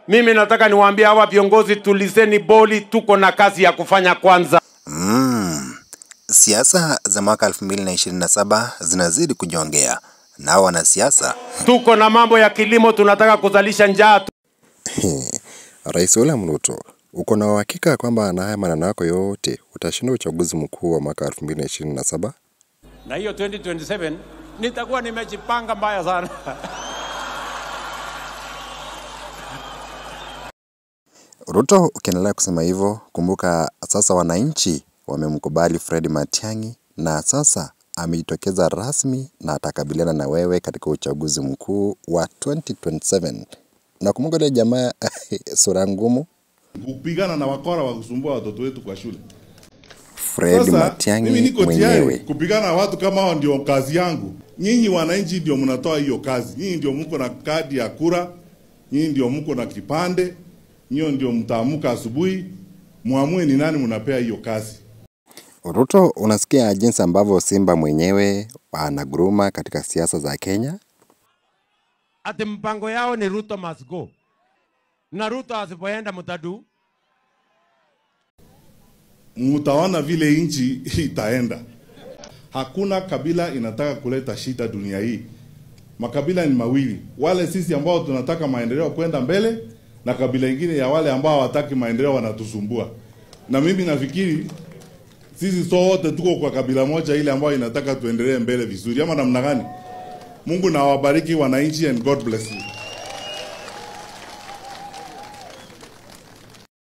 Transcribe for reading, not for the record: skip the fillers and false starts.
Mimi nataka niwaambie hawa viongozi, tulizeni boli, tuko na kazi ya kufanya kwanza. Siasa za mwaka 2027 zinazidi kujongea. Nao wanasiasa, Tuko na mambo ya kilimo, tunataka kuzalisha njaa. Rais William Ruto, uko na uhakika kwamba na haya maneno yako yote utashinda uchaguzi mkuu wa mwaka 2027? Na hiyo 2027 nitakuwa nimejipanga mbaya sana. Ruto, ukiendelea kusema hivyo, kumbuka sasa wananchi wamemkubali Fred Matiang'i na sasa amejitokeza rasmi na atakabiliana na wewe katika uchaguzi mkuu wa 2027. Na kumbuka ile jamaa sura ngumu, kupigana na wakora wa kusumbua watoto wetu kwa shule. Fred Sasa mimi Matiang'i niko tayari mwenyewe. kupigana na watu kama hao, ndio kazi yangu. Nyinyi wananchi ndio mnatoa hiyo kazi. Nyinyi ndio mko na kadi ya kura, nyinyi ndio mko na kipande, nyinyi ndio mtaamka asubuhi muamue ni nani mnapea hiyo kazi. Ruto, unasikia jinsi ambavyo Simba mwenyewe anaguruma katika siasa za Kenya? Ati mpango yao ni Ruto must go. Na Ruto asipoenda mtadu. Mtaona vile nchi itaenda. Hakuna kabila inataka kuleta shida dunia hii. Makabila ni mawili, wale sisi ambao tunataka maendeleo kwenda mbele na kabila ingine ya wale ambao hawataki maendeleo wanatusumbua. Na mimi nafikiri sisi sote tuko kwa kabila moja ile ambayo inataka tuendelee mbele vizuri, ama namna gani? Mungu na awabariki wananchi and God bless you.